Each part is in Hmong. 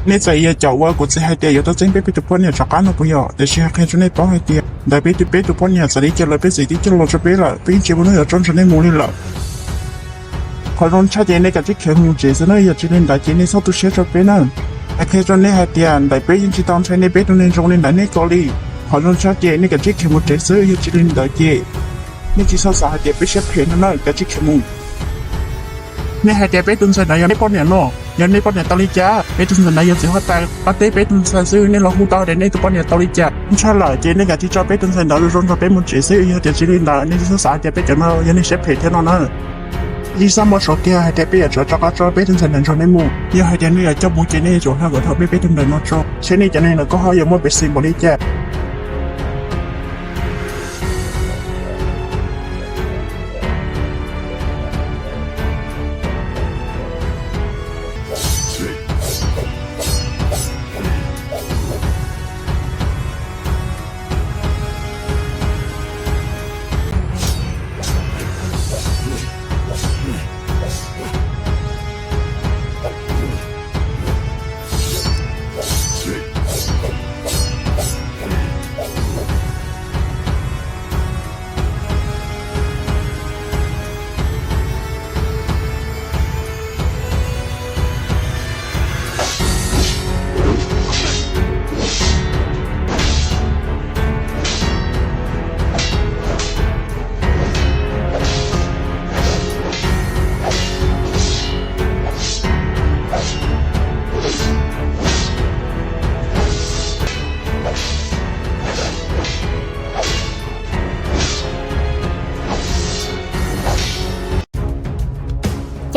Nej txawm yog cov uas kuv txiv hais tias yuav tuaj txeeb peb peb tus poj niam rov qab no puas yog? Tiam sis hais qhia rau nej paub hais tias ntawm peb tus peb tus poj niam txawm li cas los peb txiv twb coj los rau peb lawm, peb yeej tsis muaj hnub yuav tso nrog nej mus li lawm. Qhov zoo tshaj ces nej kav tsij khiav mus tsev xwb na, yog tsis li ntawd ces nej txhob tu siab rau peb na. Hais qhia rau nej hais tias ntawm peb yeej tsis tau ntshai nej peb tus neeg zoo li ntawm nej ko li. Qhov zoo tshaj ces nej kav tsij khiav mus tsev xwb, yog tsis li ntawd ces nej tsis txhob xav hais tias peb siab phem no na, kav tsij khiav mus. Nej hais tias peb tus ntxhais ntawd yog nej poj niam no, yog nej poj niam tau li cas? Peb tus ntxhais ntawd yog txiv huab tais qab teb peb tus ntxhais xwb, nej los hu tau tias nej tus poj niam tau li cas? Ntshai lawm ces nej kav tsij tso peb tus ntxhais ntawd zoo nrog peb mus tsev xwb, yog tias tsis li ntawd nej tsis txhob xav hais tias peb cov no yog nej siab phem thiab no na. Tsis txhob muab suav kiag hais tias peb yuav tsum rov qab tso peb tus ntxhais ntawd nrog nej mus, yog hais tias nej yuav coj mus ces nej yuav tsum hla kom dhau peb peb tus ntawm no tso, seb nej cov neeg ntawm koj ho yuav muaj peev xwm npaum li cas.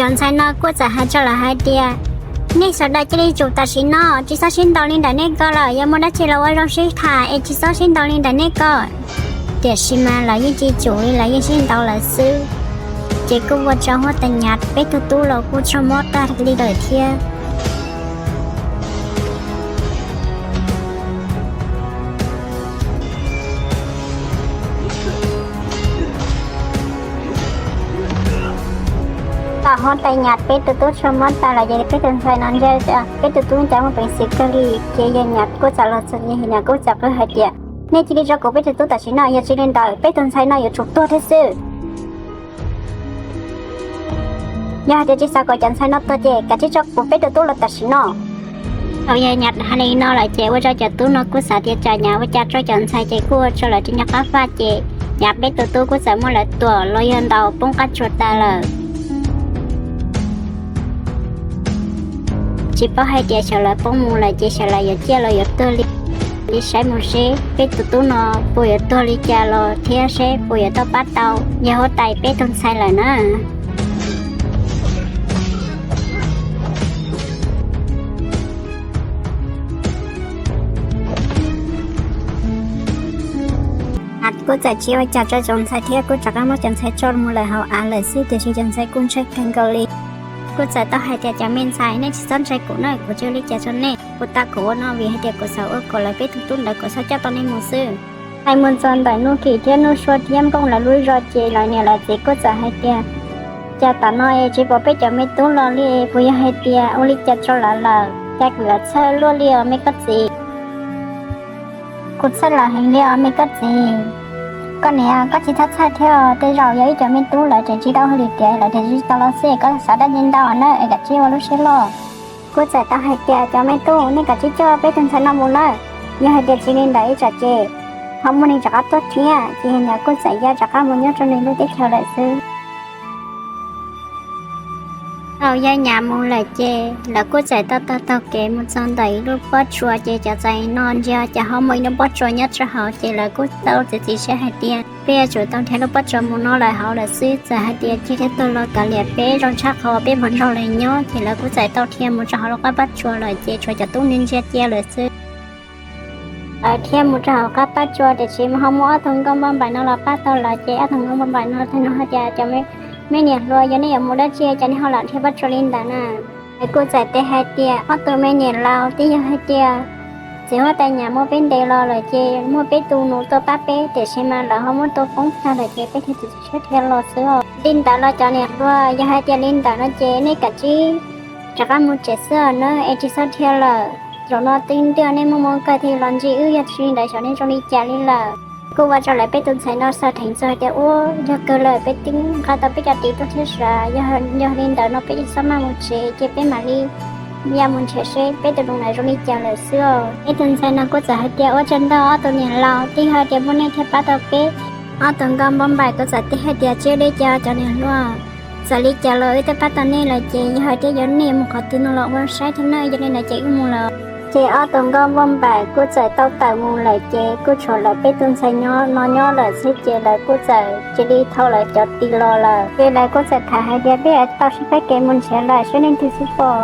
Cov ntxhais no kuj txawm hais rau lawv hais tias, nej sawv daws cia li tsum tam sim no, tsis txhob sib ntaus li ntawm nej ko lawm, yog muaj dab tsi los ua zoo sib tham es tsis txhob sib ntaus li ntawm nej ko. Tiam sis mas lawv yeej tsis tsum li, lawv yeej sib ntaus lawv xwb. Ces kuj ua rau huab tais Nyav peb tug tub los kuj tsho mob tag li lawm thiab. Thaum huab tais Nyav peb tug tub tsho mob tas lawm ces peb tus ntxhais no ntsia peb tus tub cas muaj peev xwm kawg li, ces yawg Nyav kuj txawm los txog, yawg Nyav kuj txawm qw hais tias, nej cia li tso kuv peb tus tub tam sim no, yog tsis li ntawd peb tus ntxhais no yuav tsum tuag thiab xwb. Yog hais tias tsis xav kom cov ntxhais no tuag ces kav tsij tso kuv peb tus tub los tam sim no. Thaum yawg Nyav hais li no lawm ces ua rau cov tub no kuj xav tias tsam Nyav ua cas tso cov ntxhais ces kuj ua rau lawv tsis nco qab faj ces Nyav peb tus tub kuj txawm muab lawv tuam los yog ntaus poob qab tsuas tas lawm. Tsis paub hais tias xyov lawv poob mus lawm ces xyov lawv yuav ciaj los yuav tuag li. Cia li saib mus seb peb tus tub no puas yuav tuag li cas los thiab seb puas yuav tau pab tau yawg huab tais peb tus ntxhais lawm na. Kuj txawm tsis ua cas rau cov ntxhais thiab kuj rov qab muab cov ntxhais tso mus lawm hauv av lawm xwb, tiam sis cov ntxhais kuj ntshai kawg nkaus li. Kuj txawm tau hais tias cov me ntxhais, nej tsis txhob ntshai kuv na, kuv tsis ua li cas rau nej. Kuv tab kuv ua no vim hais tias kuv xav ua kom lawv peb tus tub ntawd kom txhob coj tau nej mus xwb. Hais mus txog ntawm Nuj Kim thiab Nuj Sua thiab Nplooj lawv lub zos ces lawv niam lawv txiv kuj txawm hais tias, cas tam no es tsis pom peb cov me tub los li, puas yog hais tias ua li cas rau lawv lawm, cas kuv yuav txhawj luaj li os me koj txiv. Kuv txhawj lawv heev li os me koj txiv. Koj niam, koj tsis txhob txhawj thiab, tej zaum yog ib cov me tub lawv tseem tsis tau hauj lwm tiav lawv tseem tsis tau los xij, koj xav dab tsi ntau na es kav tsij ua lub siab loj. Kuj txawm tau hais tias cov me tub, nej kav tsij coj peb tus ntxhais no mus nawb, yog hais tias tsis li ntawd ib tsam ces ho muaj neeg rov qab tuaj thiab. Ces yawg Nyav kuj txawm ya rov qab mus nyob rau nws lub teb chaws lawm xwb. Thaum yawg Nyav mus lawm ces lawv kuj txawm tau taug taug kev mus txog ntawm ib lub pob tsuas, ces cov ntxhais no ntsia cas ho muaj ib lub pob tsuas nyob rau hauv, ces lawv kuj tau txiav txim siab hais tias peb yuav tsum tau dhia lub pob tsuas mus no lawm hauv lawm xwb, txawm hais tias cia thiab tuag los kav liam, peb zoo tshaj qhov peb puas nrog lawv nyob. Ces lawv kuj txawm tau dhia mus rau hauv lub qab pob tsuas lawm, ces tshuav cov tub ntsia cia lawm xwb. Lawv dhia mus rau hauv qab pob tsuas, tiam sis ho muaj ob tug nkauj npauj npaim no los pab tau lawv, ces ob tug nkauj npauj npaim no txawm nug hais tias, cov me niam hluas, yog nej yuav mus dab tsi cas nej ho lam dhia pob tsuas li ntawd na? Lawv kuj txawm teb hais tias, ob tug me niam laus, twb yog hais tias txiv huab tais Nyav muab peb ntes los lawm ces muaj peb tus nus tuaj pab peb, tiam sis mas lawv ho muab tua poob tag lawm ces peb thiaj txiav txim siab dhia los xwb os. Li ntawd los cov niam hluas, yog hais tias li ntawd no ces nej kav tsij Rov qab mus tsev xwb nawb, es tsis txhob dhia lawm. Zaum no twb ntiaj nej muaj mob kawg thiaj los ntsib wb, yog tsis li ntawd xyov nej zoo li cas li lawm. Kuj ua rau lawv peb tus ntxhais no xav dheev txog hais tias, ua, yog kawg lawm, peb twb nqa tau peb cov ris tuaj thiab sav, yog li ntawd no peb tsis txhob maj mus tsev, ces peb mam li ya mus nrhiav seb peb tus nus na zoo li cas lawm xwb os. Peb tus ntxhais no kuj txawm hais tias, ua tsaug ntau ob tug niam laus, twb yog hais tias muaj nej thiaj pab tau peb. Ob tug nkauj npauj npaim kuj txawm teb hais tias, tsis ua li cas cov niam hluas, txawm li cas los wb twb pab tau nej lawm ces yog hais tias yuav nej mus qhov twg no los ua saib thiab nawb, yog li ntawd ces wb mus lawm. Ces ob tug nkauj npauj npaim kuj txawm tau tawm mus lawm, ces kuj tshuav lawv peb tus ntxhais nyob no nyob lawm xwb, ces lawv kuj txawm cia li thau lawv cov ris los lawm. Ces lawv kuj txawm tham hais tias, peb yuav tau sab peb kev mus nrhiav lawm, saib leej twg xwb pom.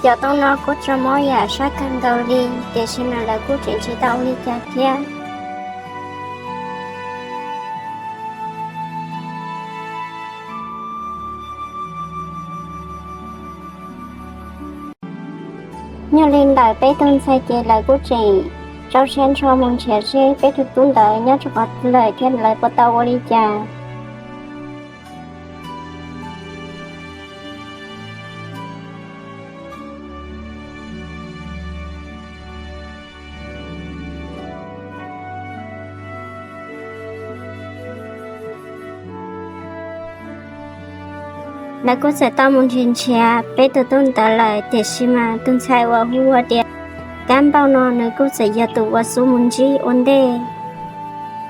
Cov tub no kuj tso mob yam sab kawg nkaus li, tiam sis mas lawv kuj tseem tsis tau ua li cas thiab. Yog li ntawd peb tus ntxhais ces lawv kuj tseem rau siab ntso mus nrhiav seb peb tus tub ntawd nyob rau qhov twg lawm thiab lawv puas tau ua li cas. Lawv kuj txawm tau mus nrhiav nrhiav peb tus tub ntawd lawm, tiam sis mas tus ntxhais uas hu ua tias Kab Npauj no nws kuj txawm yog tus uas xub mus ntsib ua ntej.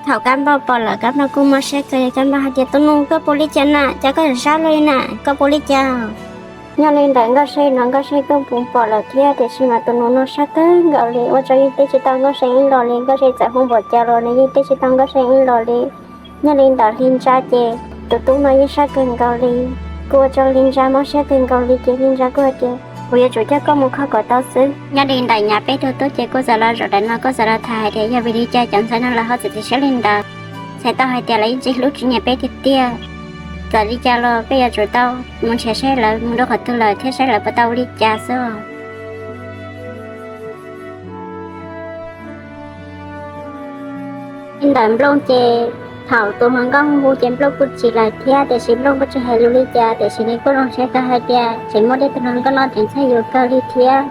Thaum Kab Npauj pom lawm, Kab Npauj kuj mob siab kawg, Kab Npauj hais tias, tus nus, koj puas li cas na, cas koj sab luaj li na, koj puas li cas? Yog li ntawd Nkauj Sej no Nkauj Sej kuj pom lawm thiab, tiam sis mas tus nus no sab kawg nkaus li, ua rau yeej teb tsis tau Nkauj Sej ib los li. Nkauj Sej txawm hu npaum cas los nws yeej teb tsis tau Nkauj Sej ib los li. Yog li ntawd Hli Ntsa ces tus tub no yeej sab kawg nkaus li, kuj ua rau Hli Ntsa mob siab kawg nkaus li. Ces Hli Ntsa kuj hais tias, kuv yuav tsum coj koj mus kho kom tau xwb. Nyob li ntawm Nyav peb tug tub ces kuj txawm los zaum ntawm no kuj txawm los tham hais tias yog vim li cas cov ntxhais no lawv ho txawm tu siab li ntawd. Txhais tau hais tias lawv yeej tsis hlub tsis nyiam peb tiag tiag. Txawm li cas los peb yuav tsum tau mus nrhiav seb lawv mus rau qhov twg lawm thiab saib lawv puas tau ua li cas xwb. Li ntawm Nplooj ces thaum tus hluas nkauj hu ces Nplooj kuj chim lawm thiab, tiam sis Nplooj kuj tsis hais lus li cas, tiam sis nws kuj zoo siab kawg hais tias tseem muaj tej tus hluas nkauj no tseem txhawj yus kawg li thiab.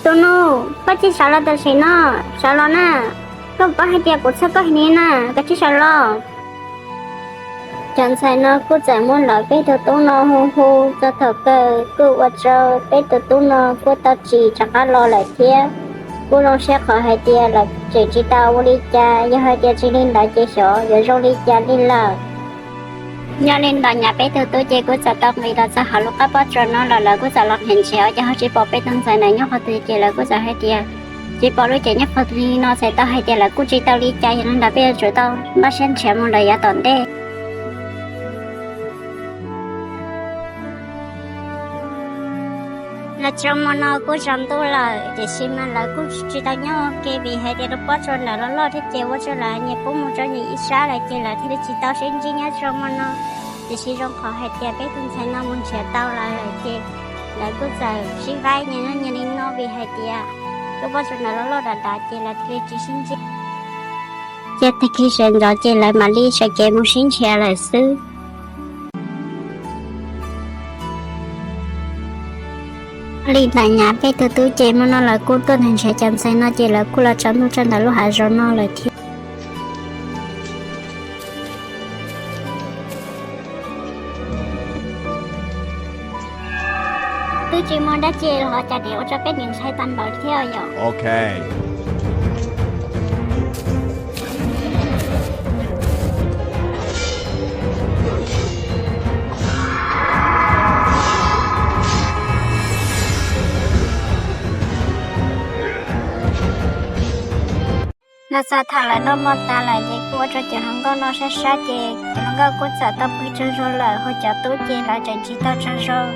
Tus nus, koj tsis sawv los tam sim no, sawv los na, koj paub hais tias kuv txhawj koj heev li na, koj tsis sawv los. Cov ntxhais no kuj txawm muab lawv peb tus tub no hu hu txog thaum kawg, kuj ua rau peb tus tub no kuj tau tsim rov qab los lawm thiab. Kuj zoo siab qhov hais tias lawv tseem tsis tau ua li cas, yog hais tias tsis li ntawd ces xyov yuav zoo li cas li lawm. Yog li ntawd Nyav peb tus tub ces kuj txawm tau nqis los txog hauv lub qab pob tsuas no los lawv kuj txawm los nrhiav nrhiav ces ho tsis pom peb tus ntxhais ntawd nyob qhov twg, ces lawv kuj txawm hais tias tsis pom lub cev nyob qhov twg li no, txhais tau hais tias lawv kuj tsis tau li cas, yog li ntawd peb yuav tsum tau npaj siab nrhiav mus lawm yav tom ntej. Los txog hmo no kuj tsaus ntuj lawm, tiam sis mas lawv kuj tsis tau nyob ua ke vim hais tias lub pob tsuas ntawd loj loj thiab ces ua rau lawv nyias pub mus rau nyias ib sab lawm ces lawv thiaj li tsis tau sib ntsib nyob tsaus hmo no. Tiam sis zoo qhov hais tias peb tus ntxhais no mus nrhiav tau lawv lawm ces lawv kuj txawm sib faib nyias nyob nyias li no vim hais tias lub pob tsuas ntawd loj loj dav dav ces lawv thiaj li tsis sib ntsib. Ces tag kis sawv ntxov ces lawv mam li sawv kev mus sib nrhiav lawm xwb. Li ntawm Nyav peb tus tub ces hmo no lawv kuj tuaj nrhiav cov ntxhais no ces lawv kuj los tsaus ntuj rau ntawm lub hav zoov no lawm thiab. Twb tsis muaj dab tsi los cas niam ua rau peb nim ntshai tag npaum li thiab yom. Los txog thaum lawv noj mov tas lawm ces kuj ua rau cov hluas nkauj no sab sab ces cov hluas nkauj kuj txawm tau pw tsaug zog lawm, ho cov tub ces lawv tseem tsis tau tsaug zog.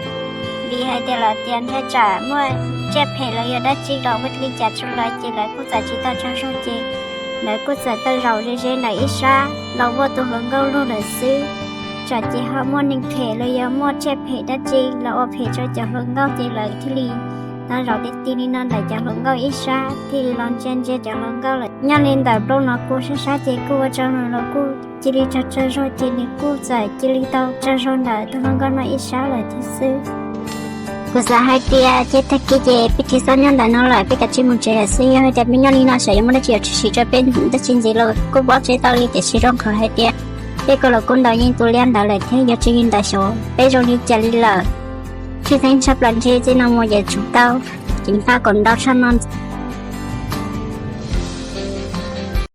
Vim hais tias lawv tias ntshe tsam muaj tsiaj phem los yog dab tsi los ua li cas rau lawv ces lawv kuj txawm tsis tau tsaug zog ces lawv kuj txawm tau zaum ze ze ntawm ib sab los ua tus hluas nkauj luag lawm xwb. Tsam ces ho muaj neeg phem los yog muaj tsiaj phem dab tsi los ua phem rau cov hluas nkauj ces lawv thiaj li tau zaum ti ti li no ntawm cov hluas nkauj ib sab thiaj li los ntsia ntsia cov hluas nkauj lawm. Nyob li ntawm Nplooj no kuj sab sab ces kuj ua rau nws los kuj cia li tsaug tsaug zog ces nws kuj txawm cia li tau tsaug zog ntawm tus hluas nkauj no ib sab lawm thiab xwb. Kuv xav hais tias ces tag kis ces peb tsis txhob nyob ntawm no lawm, peb kav tsij mus tsev lawm xwb. Yog hais tias peb nyob li no xyov yuav muaj dab tsi yuav tshwm sim rau peb, dab tsi ntxiv los kuj pom tseeb tau li, tiam sis zoo qhov hais tias peb kuj los kuj ntaus yeej tus liab ntawd lawm thiab, yog tsis li ntawd xyov peb zoo li cas li lawm. Tshwj xeeb tshaj plaws ntshe txij no mus yuav tsum tau ceev faj kom ntau tshaj no.